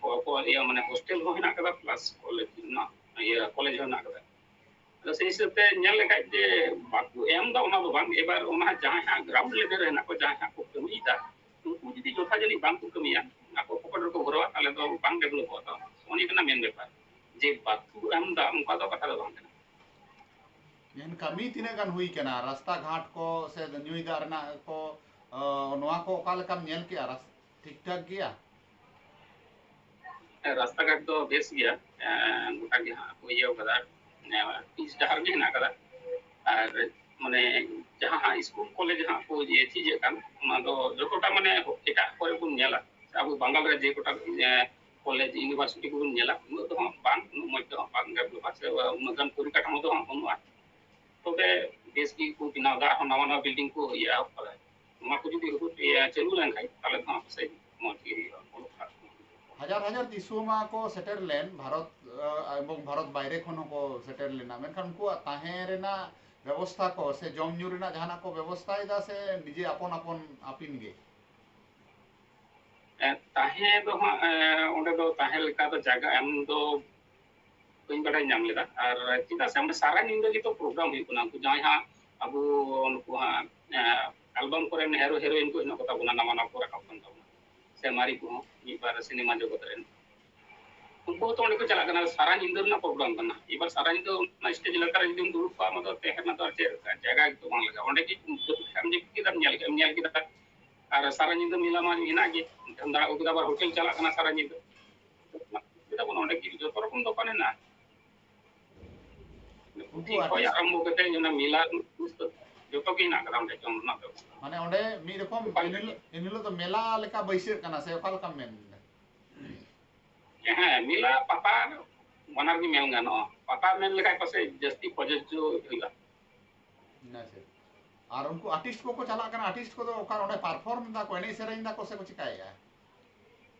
ᱠᱚ ᱠᱚ ᱤᱭᱟᱹ ᱢᱟᱱᱮ ᱦᱳᱥᱴᱮᱞ ᱦᱚᱸ ᱦᱮᱱᱟᱜ ᱠᱟᱫᱟ, ᱯᱞᱟᱥ ᱠᱚᱞᱮᱡᱽ ᱨᱮᱱᱟᱜ ᱤᱭᱟᱹ ᱠᱚᱞᱮᱡᱽ ᱦᱚᱸ ᱦᱮᱱᱟᱜ ᱠᱟᱫᱟ᱾ ᱟᱫᱚ ᱥᱮᱭ ᱦᱤᱥᱟᱹᱵ ᱛᱮ ᱧᱮᱞ ᱞᱮᱠᱷᱟᱡ ᱡᱮ ᱵᱟᱠᱚ ᱮᱢ ᱫᱟ ᱚᱱᱟ ᱫᱚ ᱵᱟᱝ, ᱮᱵᱟᱨ ᱚᱱᱟ ᱡᱟᱦᱟᱸᱭ ᱦᱟᱸᱜ ᱜᱨᱟᱣᱩᱱᱰ ᱞᱮᱵᱮᱞ ᱨᱮ ᱦᱮᱱᱟᱜ ᱠᱚ, ᱡᱟᱦᱟᱸᱭ ᱦᱟᱸᱜ ᱠᱚ ᱠᱟᱹᱢᱤᱭᱮᱫᱟ, ᱩᱱᱠᱩ ᱡᱩᱫᱤ ᱡᱚᱛᱷᱟ ᱡᱟᱹᱱᱤᱡ ᱵᱟᱝ ᱠᱚ ᱠᱟᱹᱢᱤᱭᱟ, ᱟᱠᱚ ᱯᱚᱠᱮᱴ ᱨᱮᱠᱚ ᱵᱷᱚᱨᱟᱣᱟ, ᱛᱟᱦᱞᱮ ᱫᱚ ᱵᱟᱝ ᱰᱮᱵᱷᱞᱚᱯᱚᱜᱼᱟ᱾ ᱛᱚ ᱚᱱᱮ ᱠᱟᱱᱟ ᱢᱮᱱ ᱵᱮᱯᱟᱨ, ᱡᱮ ᱵᱟᱠᱚ ᱮᱢ ᱫᱟ ᱚᱱᱠᱟ ᱫᱚ ᱠᱟᱛᱷᱟ ᱫᱚ ᱵᱟᱝ ᱠᱟᱱᱟ᱾ ᱢᱮᱱ ᱠᱟᱹᱢᱤ ᱛᱤᱱᱟᱹᱜ ᱜᱟᱱ ᱦᱩᱭ ᱠᱟᱱᱟ? ᱨᱟᱥᱛᱟ ᱜᱷᱟᱴ ᱠᱚ ᱥᱮ ᱧᱩᱭ ᱫᱟᱜ ᱨᱮᱱᱟᱜ ᱠᱚ, ᱚ, ᱱᱚᱣᱟ ᱠᱚ ᱚᱠᱟ ᱞᱮᱠᱟᱢ ᱧᱮᱞ ᱠᱮᱜᱼᱟ? ᱨᱟᱥ-, ᱴᱷᱤᱠ ᱴᱷᱟᱠ ᱜᱮᱭᱟ? ᱦᱮᱸ, ᱨᱟᱥᱛᱟ ᱜᱷᱟᱴ ᱫᱚ ᱵᱮᱥ ᱜᱮᱭᱟ, ᱮᱸ, ᱜᱚᱴᱟ ᱜᱮ ᱦᱟᱸᱜ ᱠᱚ ᱤᱭᱟᱹ ᱠᱟᱫᱟ, ᱮᱸ, ᱯᱤᱪ ᱰᱟᱦᱟᱨ ᱜᱮ ᱦᱮᱱᱟᱜ ᱠᱟᱫᱟ᱾ ᱟᱨ ᱢᱟᱱᱮ ᱡᱟᱦᱟᱸ ᱦᱟᱸᱜ ᱥᱠᱩᱞ ᱠᱚᱞᱮᱡᱽ ᱦᱟᱸᱜ ᱠᱚ ᱤᱭᱟᱹ ᱪᱮᱫ ᱠᱟᱱ, ᱚᱱᱟ ᱫᱚ ᱡᱚᱛᱚᱴᱟ ᱢᱟᱱᱮ ᱮᱴᱟᱜ ᱠᱚᱨᱮ ᱵᱚᱱ ᱧᱮᱞᱟ, ᱥᱮ ᱟᱵᱚ ᱵᱟᱝᱜᱟᱞ ᱨᱮ ᱡᱮ ᱠᱚᱴᱟ, ᱮᱸ, ᱠᱚᱞᱮᱡᱽ ᱤᱭᱩᱱᱤᱵᱷᱟᱨᱥᱤᱴᱤ ᱠᱚᱵᱚᱱ ᱧᱮᱞᱟ, ᱩᱱᱟᱹᱜ ᱫᱚ ᱦᱟᱸᱜ ᱵᱟᱝ, ᱩᱱᱟᱹᱜ ᱢᱚᱡᱽ ᱫᱚ ᱦᱟᱸᱜ ᱵᱟᱝ ᱰᱮᱵᱷᱞᱚᱯᱟ, ᱥᱮ ᱩᱱᱟᱹᱜ ᱜᱟᱱ ᱯᱚᱨᱤᱠᱟᱴᱷᱟᱢᱳ ᱫᱚ ᱦᱟᱸᱜ ᱵᱟᱹᱱᱩᱜᱼᱟ᱾ ᱛᱚᱵᱮ ᱵᱮᱥ ᱜᱮᱠᱚ ᱵᱮᱱᱟᱣ ᱫᱟ, ᱟᱨᱦᱚᱸ ᱱᱟᱣᱟ ᱱᱟᱣᱟ ᱵᱤᱞᱰᱤᱝ ᱠᱚ ᱤᱭᱟᱹ ᱠᱟᱫᱟ᱾ ᱱᱚᱣᱟ ᱠᱚ ᱡᱩᱫᱤ ᱤᱭᱟᱹ ᱪᱟᱹᱞᱩ ᱞᱮᱱᱠᱷᱟᱱ, ᱛᱟᱦᱞᱮ ᱫᱚ ᱦᱟᱸᱜ ᱯᱟᱥᱮᱡ ᱢᱚᱡᱽ ᱜᱮ ᱦᱩᱭᱩᱜᱼᱟ ᱚᱞᱚᱜ ᱯᱟᱲᱦᱟᱜ ᱠᱚ᱾ ᱦᱟᱡᱟᱨ ᱦᱟᱡᱟᱨ ᱫᱤᱥᱩᱣᱟᱹ ᱢᱟ ᱠᱚ ᱥᱮᱴᱮᱨ ᱞᱮᱱ, ᱵᱷᱟᱨᱚᱛ, ᱟᱸ, ᱮᱵᱚᱝ ᱵᱷᱟᱨᱚᱛ ᱵᱟᱭᱨᱮ ᱠᱷᱚᱱ ᱦᱚᱸᱠᱚ ᱥᱮᱴᱮᱨ ᱞᱮᱱᱟ, ᱢᱮᱱᱠᱷᱟᱱ ᱩᱱᱠᱩᱣᱟᱜ ᱛᱟᱦᱮᱸ ᱨᱮᱱᱟᱜ ᱵᱮᱵᱚᱥᱛᱷᱟ ᱠᱚ ᱥᱮ ᱡᱚᱢ ᱧᱩ ᱨᱮᱱᱟᱜ ᱡᱟᱦᱟᱱᱟᱜ ᱠᱚ ᱵᱮᱵᱚᱥᱛᱷᱟᱭᱮᱫᱟ ᱥᱮ ᱱᱤᱡᱮ ᱟᱯᱚᱱ ᱟᱯᱚᱱ ᱟᱹᱯᱤᱱ ᱜᱮ? ᱮ, ᱛᱟᱦᱮᱸ ᱫᱚ ᱦᱟᱸᱜ, ᱮ, ᱚᱸᱰᱮ ᱫᱚ ᱛᱟᱦᱮᱸ ᱞᱮᱠᱟ ᱫᱚ ᱡᱟᱭᱜᱟ ᱮᱢ ᱫᱚ ᱵᱟᱹᱧ ᱵᱟᱰᱟᱭ ᱧᱟᱢ ᱞᱮᱫᱟ᱾ ᱟᱨ ᱪᱮᱫᱟᱜ ᱥᱮ ᱚᱸᱰᱮ ᱥᱟᱨᱟ ᱧᱤᱫᱟᱹ ᱜᱮᱛᱚ ᱯᱨᱳᱜᱨᱟᱢ ᱦᱩᱭᱩᱜ ᱠᱟᱱᱟ᱾ ᱩᱱᱠᱩ ᱡᱟᱦᱟᱸᱭ ᱦᱟᱸᱜ ᱟᱵᱚ ᱱᱩᱠᱩ ᱦᱟᱸᱜ ᱮᱞᱵᱟᱢ ᱠᱚᱨᱮᱱ ᱦᱤᱨᱳ ᱦᱤᱨᱳᱭᱤᱱ ᱠᱚ ᱦᱮᱱᱟᱜ ᱠᱚᱛᱟ ᱵᱚᱱᱟ, ᱱᱟᱣᱟ ᱱᱟᱣᱟ ᱠᱚ ᱨᱟᱠᱟᱵ ᱠᱟᱱ ᱛᱟᱵᱚᱱᱟ, ᱥᱮ ᱢᱟᱨᱮ ᱠᱚᱦᱚᱸ ᱢᱤᱫ ᱵᱟᱨ ᱥᱤᱱᱮᱢᱟ ᱡᱚᱜᱚᱛ ᱨᱮᱱ, ᱩᱱᱠᱩ ᱦᱚᱸᱛᱚ ᱚᱸᱰᱮ ᱠᱚ ᱪᱟᱞᱟᱜ ᱠᱟᱱᱟ᱾ ᱥᱟᱨᱟ ᱧᱤᱫᱟᱹ ᱨᱮᱱᱟᱜ ᱯᱨᱳᱜᱨᱟᱢ ᱠᱟᱱᱟ᱾ ᱮᱵᱟᱨ ᱥᱟᱨᱟ ᱧᱤᱫᱟᱹ ᱚᱱᱟ ᱥᱴᱮᱡᱽ ᱞᱟᱛᱟᱨ ᱨᱮ ᱡᱩᱫᱤᱢ ᱫᱩᱲᱩᱵ ᱠᱚᱜᱼᱟ, ᱚᱱᱟ ᱫᱚ ᱛᱟᱦᱮᱸ ᱨᱮᱱᱟᱜ ᱫᱚ ᱟᱨ ᱪᱮᱫ ᱡᱟᱭᱜᱟ ᱜᱮᱛᱚ ᱵᱟᱝ ᱞᱟᱜᱟᱜᱼᱟ᱾ ᱚᱸᱰᱮ ᱜᱮ ᱟᱢ ᱡᱮ ᱠᱮᱫᱟᱢ, ᱧᱮᱞ ᱠᱮᱫᱟᱢ, ᱧᱮᱞ ᱠᱮᱫᱟ, ᱟᱨ ᱥᱟᱨᱟ ᱧᱤᱫᱟᱹ ᱢᱮᱞᱟ ᱢᱟ ᱦᱮᱱᱟᱜ ᱜᱮ, ᱫᱷᱟᱱᱫᱟ ᱟᱹᱜᱩ ᱠᱮᱫᱟ, ᱟᱵᱟᱨ ᱦᱳᱴᱮᱞ ᱪᱟᱞᱟᱜ ᱠᱟᱱᱟ ᱥᱟᱨᱟ ᱧᱤᱫᱟᱹ᱾ ᱪᱮᱫᱟᱜ ᱵᱟᱝ, ᱚᱸᱰᱮ ᱜᱮ ᱡᱚᱛᱚ ᱨᱚᱠᱚᱢ ᱫᱚᱠᱟᱱ ᱦᱮᱱᱟᱜᱼᱟ᱾ ᱩᱱᱠᱩ ᱯᱩᱛᱷᱤ ᱠᱷᱚᱱ artist ᱟᱨᱟᱢᱵᱷᱚ ᱠᱟᱛᱮ ᱚᱱᱟ ᱢᱮᱞᱟ ᱡᱚᱛᱚ ᱜᱮ ᱦᱮᱱᱟᱜ ᱠᱟᱫᱟ ᱚᱸᱰᱮ ᱡᱚᱢ ᱨᱮᱱᱟᱜ ᱵᱮᱵᱚᱥᱛᱷᱟ᱾ ᱢᱟᱱᱮ ᱚᱸᱰᱮ ᱢᱤᱫ ᱨᱚᱠᱚᱢ ᱚᱠᱟ ᱮᱱᱦᱤᱞᱳᱜ, ᱮᱱᱦᱤᱞᱳᱜ ᱫᱚ ᱢᱮᱞᱟ ᱞᱮᱠᱟ ᱵᱟᱹᱭᱥᱟᱹᱜ ᱠᱟᱱᱟ ᱥᱮ ᱚᱠᱟ ᱞᱮᱠᱟᱢ ᱢᱮᱱ ᱮᱫᱟ? ᱦᱮᱸ, ᱢᱮᱞᱟ ᱯᱟᱛᱟ ᱵᱟᱱᱟᱨ ᱜᱮ ᱢᱮᱱ ᱜᱟᱱᱚᱜᱼᱟ᱾ ᱯᱟᱛᱟ ᱢᱮᱱ ᱞᱮᱠᱷᱟᱱ ᱯᱟᱥᱮᱡ ᱡᱟᱹᱥᱛᱤ ᱯᱨᱚᱡᱳᱡᱡᱚ ᱦᱩᱭᱩᱜᱼᱟ᱾ ᱟᱪᱪᱷᱟ᱾ ᱟᱨ ᱩᱱᱠᱩ artist ᱠᱚᱠᱚ ᱪᱟᱞᱟᱜ ᱠᱟᱱᱟ, artist ᱠᱚᱫᱚ ᱚᱠᱟ ᱚᱸᱰᱮ perform ᱫᱟᱠᱚ, ᱮᱱᱮᱡ ᱥᱮᱨᱮᱧ ᱫᱟᱠᱚ ᱥᱮ ᱠᱚ ᱪᱤᱠᱟᱹᱭᱮᱫᱼᱟ?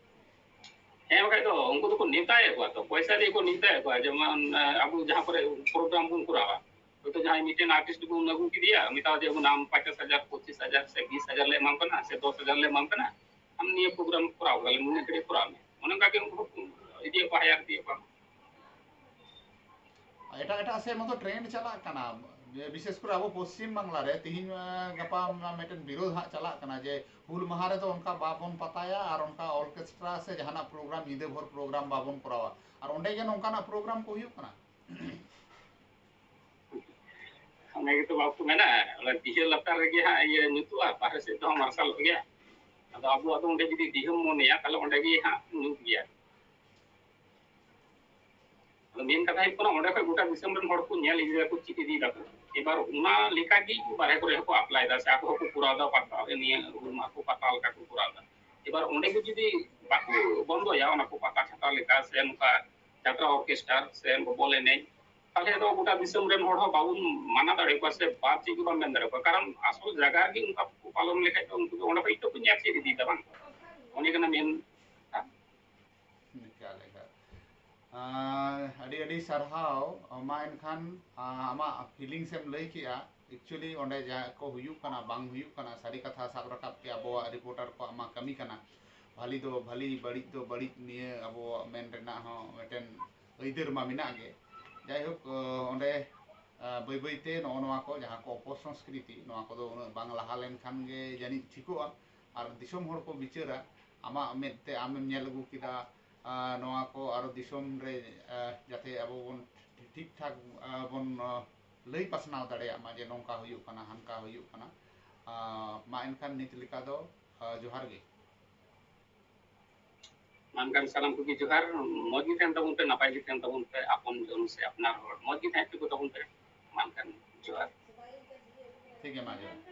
ᱦᱮᱸ, ᱵᱟᱠᱷᱟᱡ ᱫᱚ ᱩᱱᱠᱩ ᱫᱚᱠᱚ ᱱᱮᱣᱛᱟᱭᱮᱫ ᱠᱚᱣᱟ ᱛᱚ, ᱯᱚᱭᱥᱟ ᱫᱤᱭᱮ ᱠᱚ ᱱᱮᱣᱛᱟᱭᱮᱫ ᱠᱚᱣᱟ᱾ ᱡᱮᱢᱚᱱ, ᱟᱵᱚ ᱡᱟᱦᱟᱸ ᱠᱚᱨᱮ ᱯᱨᱳᱜᱨᱟᱢ ᱵᱚᱱ ᱠᱚᱨᱟᱣᱟ, ᱦᱚᱭᱛᱳ ᱡᱟᱦᱟᱸᱭ ᱢᱤᱫᱴᱮᱱ artist ᱵᱚᱱ ᱟᱹᱜᱩ ᱠᱮᱫᱮᱭᱟ, ᱢᱮᱛᱟᱣ ᱫᱮᱭᱟ ᱵᱚᱱ, "ᱟᱢ ᱯᱚᱧᱪᱟᱥ ᱦᱟᱡᱟᱨ, ᱯᱚᱸᱪᱤᱥ ᱦᱟᱡᱟᱨ ᱥᱮ ᱵᱤᱥ ᱦᱟᱡᱟᱨ ᱞᱮ ᱮᱢᱟᱢ ᱠᱟᱱᱟ ᱥᱮ ᱫᱚᱥ ᱦᱟᱡᱟᱨ ᱞᱮ ᱮᱢᱟᱢ ᱠᱟᱱᱟ, ᱟᱢ ᱱᱤᱭᱟᱹ ᱯᱨᱳᱜᱨᱟᱢ ᱠᱚᱨᱟᱣ ᱠᱟᱫᱟ ᱞᱮ, ᱱᱩᱱᱟᱹᱜ ᱜᱷᱟᱹᱲᱤᱡ ᱠᱚᱨᱟᱣ ᱢᱮ᱾" ᱚᱱᱮ ᱚᱱᱠᱟ ᱜᱮ ᱩᱱᱠᱩ ᱦᱚᱸ ᱤᱫᱤᱭᱮᱫ ᱠᱚᱣᱟ, ᱦᱟᱭᱟᱨ ᱤᱫᱤᱭᱮᱫ ᱠᱚᱣᱟ᱾ ᱮᱴᱟᱜ ᱮᱴᱟᱜ ᱥᱮᱫ ᱢᱟᱛᱚ trend ᱪᱟᱞᱟᱜ ᱠᱟᱱᱟ, ᱵᱤᱥᱮᱥ ᱠᱚᱨᱮ ᱟᱵᱚ ᱯᱚᱥᱪᱤᱢ ᱵᱟᱝᱞᱟ ᱨᱮ ᱛᱤᱦᱤᱧ, ᱮ, ᱜᱟᱯᱟ ᱢᱤᱫᱴᱮᱱ ᱵᱤᱨᱳᱫᱷ ᱦᱟᱸᱜ ᱪᱟᱞᱟᱜ ᱠᱟᱱᱟ ᱡᱮ ᱦᱩᱞ ᱢᱟᱦᱟ ᱨᱮᱫᱚ ᱚᱱᱠᱟ ᱵᱟᱵᱚᱱ ᱯᱟᱛᱟᱭᱟ ᱟᱨ ᱚᱱᱠᱟ orchestra ᱥᱮ ᱡᱟᱦᱟᱱᱟᱜ ᱯᱨᱳᱜᱨᱟᱢ, ᱧᱤᱫᱟᱹ ᱵᱷᱳᱨ ᱯᱨᱳᱜᱨᱟᱢ ᱵᱟᱵᱚᱱ ᱠᱚᱨᱟᱣᱟ᱾ ᱟᱨ ᱚᱸᱰᱮ ᱜᱮ ᱱᱚᱝᱠᱟᱱᱟᱜ ᱯᱨᱳᱜᱨᱟᱢ ᱠᱚ ᱦᱩᱭᱩᱜ ᱠᱟᱱᱟ᱾ ᱚᱱᱟ ᱜᱮᱛᱚ ᱵᱟᱠᱚ ᱢᱮᱱᱟ, ᱚᱱᱟ ᱰᱤᱦᱟᱹ ᱞᱟᱛᱟᱨ ᱨᱮᱜᱮ ᱦᱟᱸᱜ ᱤᱭᱟᱹ ᱧᱩᱛᱩᱜᱼᱟ, ᱵᱟᱦᱨᱮ ᱥᱮᱫ ᱫᱚ ᱦᱟᱸᱜ ᱢᱟᱨᱥᱟᱞᱚᱜ ᱜᱮᱭᱟ᱾ ᱟᱫᱚ ᱟᱵᱚᱣᱟᱜ ᱫᱚ ᱚᱸᱰᱮ ᱡᱩᱫᱤ ᱰᱤᱦᱟᱹᱢ ᱢᱚᱱᱮᱭᱟ, ᱛᱟᱦᱞᱮ ᱚᱸᱰᱮ ᱜᱮ ᱦᱟᱸᱜ ᱧᱩᱛ ᱜᱮᱭᱟ᱾ ᱟᱫᱚ ᱢᱮᱱ ᱠᱟᱛᱷᱟ ᱦᱩᱭᱩᱜ ᱠᱟᱱᱟ, ᱚᱸᱰᱮ ᱠᱷᱚᱱ ᱜᱚᱴᱟ ᱫᱤᱥᱚᱢ ᱨᱮᱱ ᱦᱚᱲ ᱠᱚ ᱧᱮᱞ ᱤᱫᱤᱭᱮᱫᱟ ᱠᱚ, ᱪᱮᱫ ᱤᱫᱤᱭᱮᱫᱟ ᱠᱚ᱾ ᱮᱵᱟᱨ ᱚᱱᱟ ᱞᱮᱠᱟ ᱜᱮ ᱵᱟᱨᱦᱮ ᱠᱚᱨᱮ ᱦᱚᱸᱠᱚ apply ᱮᱫᱟ, ᱥᱮ ᱟᱠᱚ ᱦᱚᱸᱠᱚ ᱠᱚᱨᱟᱣ ᱮᱫᱟ, ᱯᱟᱛᱟ ᱱᱤᱭᱟᱹ ᱦᱩᱞ ᱢᱟᱦᱟ ᱠᱚ ᱯᱟᱛᱟ ᱞᱮᱠᱟ ᱠᱚ ᱠᱚᱨᱟᱣ ᱮᱫᱟ᱾ ᱮᱵᱟᱨ ᱚᱸᱰᱮ ᱜᱮ ᱡᱩᱫᱤ ᱵᱟᱠᱚ ᱵᱚᱱᱫᱚᱭᱟ ᱚᱱᱟ ᱠᱚ ᱯᱟᱛᱟ ᱪᱷᱟᱛᱟ ᱞᱮᱠᱟ, ᱥᱮ ᱱᱚᱝᱠᱟ ᱡᱟᱛᱨᱟ orchestra ᱥᱮ ᱵᱚᱞ ᱮᱱᱮᱡ, ᱛᱟᱦᱞᱮ ᱫᱚ ᱜᱚᱴᱟ ᱫᱤᱥᱚᱢ ᱨᱮᱱ ᱦᱚᱲ ᱦᱚᱸ ᱵᱟᱵᱚᱱ ᱢᱟᱱᱟ ᱫᱟᱲᱮᱭᱟᱠᱚᱣᱟ ᱥᱮ ᱵᱟᱫ ᱪᱮᱫ ᱜᱮ ᱵᱟᱢ ᱢᱮᱱ ᱫᱟᱲᱮᱭᱟᱠᱚᱣᱟ᱾ ᱠᱟᱨᱚᱱ ᱟᱥᱚᱞ ᱡᱟᱭᱜᱟ ᱨᱮᱜᱮ ᱚᱱᱠᱟ ᱠᱚ ᱯᱟᱞᱚᱱ ᱞᱮᱠᱷᱟᱡ ᱫᱚ ᱩᱱᱠᱩ ᱫᱚ ᱚᱸᱰᱮ ᱠᱷᱚᱡ ᱜᱮᱛᱚ ᱠᱚ ᱧᱮᱞ ᱪᱮᱫ ᱤᱫᱤᱭᱮᱫᱟ, ᱵᱟᱝ? ᱚᱱᱮ ᱠᱟᱱᱟ ᱢᱮᱱ ᱠᱟᱛᱷᱟ᱾ ᱮᱠᱟᱞ, ᱮᱠᱟᱞ᱾ ᱟᱸ, ᱟᱹᱰᱤ, ᱟᱹᱰᱤ ᱥᱟᱨᱦᱟᱣ᱾ ᱢᱟ ᱮᱱᱠᱷᱟᱱ, ᱟᱸ, ᱟᱢᱟᱜ feelings ᱮᱢ ᱞᱟᱹᱭ ᱠᱮᱜᱼᱟ᱾ Actually ᱚᱸᱰᱮ ᱡᱟᱦᱟᱸ ᱠᱚ ᱦᱩᱭᱩᱜ ᱠᱟᱱᱟ, ᱵᱟᱝ ᱦᱩᱭᱩᱜ ᱠᱟᱱᱟ, ᱥᱟᱹᱨᱤ ᱠᱟᱛᱷᱟ ᱥᱟᱵ ᱨᱟᱠᱟᱵ ᱜᱮ ᱟᱵᱚᱣᱟᱜ reporter ᱠᱚᱣᱟᱜ ᱢᱟ ᱠᱟᱹᱢᱤ ᱠᱟᱱᱟ᱾ ᱵᱷᱟᱞᱤ ᱫᱚ ᱵᱷᱟᱞᱤ, ᱵᱟᱹᱲᱤᱡ ᱫᱚ ᱵᱟᱹᱲᱤᱡ, ᱱᱤᱭᱟᱹ ᱟᱵᱚᱣᱟᱜ ᱢᱮᱱ ᱨᱮᱱᱟᱜ ᱦᱚᱸ ᱢᱤᱫᱴᱮᱱ ᱟᱹᱭᱫᱟᱹᱨ ᱢᱟ ᱢᱮᱱᱟᱜ ᱜᱮ᱾ ᱡᱟᱭᱦᱳᱠ, ᱚᱸᱰᱮ ᱵᱟᱹᱭ ᱵᱟᱹᱭᱛᱮ ᱱᱚᱜᱼᱚ ᱱᱚᱣᱟ ᱠᱚ, ᱡᱟᱦᱟᱸ ᱠᱚ ᱚᱯᱚᱥᱚᱝᱥᱠᱨᱤᱛᱤ, ᱱᱚᱣᱟ ᱠᱚᱫᱚ ᱩᱱᱟᱹᱜ ᱵᱟᱝ ᱞᱟᱦᱟ ᱞᱮᱱᱠᱷᱟᱱ ᱜᱮ ᱡᱟᱹᱱᱤᱡ ᱴᱷᱤᱠᱚᱜᱼᱟ᱾ ᱟᱨ ᱫᱤᱥᱚᱢ ᱦᱚᱲ ᱠᱚ ᱵᱤᱪᱟᱹᱨᱟ, ᱟᱢᱟᱜ ᱢᱮᱫ ᱛᱮ ᱟᱢᱮᱢ ᱧᱮᱞ ᱟᱹᱜᱩ ᱠᱮᱫᱟ, ᱱᱚᱣᱟ ᱠᱚ ᱟᱨᱚ ᱫᱤᱥᱚᱢ ᱨᱮ ᱡᱟᱛᱮ ᱟᱵᱚ ᱵᱚᱱ ᱴᱷᱤᱠ ᱴᱷᱟᱠ ᱵᱚᱱ ᱞᱟᱹᱭ ᱯᱟᱥᱱᱟᱣ ᱫᱟᱲᱮᱭᱟᱜ ᱢᱟ ᱡᱮ ᱱᱚᱝᱠᱟ ᱦᱩᱭᱩᱜ ᱠᱟᱱᱟ, ᱦᱟᱱᱠᱟ ᱦᱩᱭᱩᱜ ᱠᱟᱱᱟ᱾ ᱢᱟ ᱮᱱᱠᱷᱟᱱ ᱱᱤᱛ ᱞᱮᱠᱟ ᱫᱚ ᱡᱚᱦᱟᱨ ᱜᱮ᱾ ᱢᱟ ᱮᱱᱠᱷᱟᱱ ᱥᱟᱱᱟᱢ ᱠᱚᱜᱮ ᱡᱚᱦᱟᱨ᱾ ᱢᱚᱡᱽ ᱜᱮ ᱛᱟᱦᱮᱱ ᱛᱟᱵᱚᱱ ᱯᱮ, ᱱᱟᱯᱟᱭ ᱜᱮ ᱛᱟᱦᱮᱱ ᱛᱟᱵᱚᱱ ᱯᱮ, ᱟᱯᱚᱱ ᱡᱚᱱ ᱥᱮ ᱟᱯᱱᱟᱨ ᱦᱚᱲ ᱢᱚᱡᱽ ᱜᱮ ᱛᱟᱦᱮᱸ ᱦᱚᱪᱚ ᱠᱚ ᱛᱟᱵᱚᱱ ᱯᱮ᱾ ᱢᱟ ᱮᱱᱠᱷᱟᱱ ᱡᱚᱦᱟᱨ᱾ ᱴᱷᱤᱠ ᱜᱮᱭᱟ, ᱢᱟ ᱡᱚᱦᱟᱨ᱾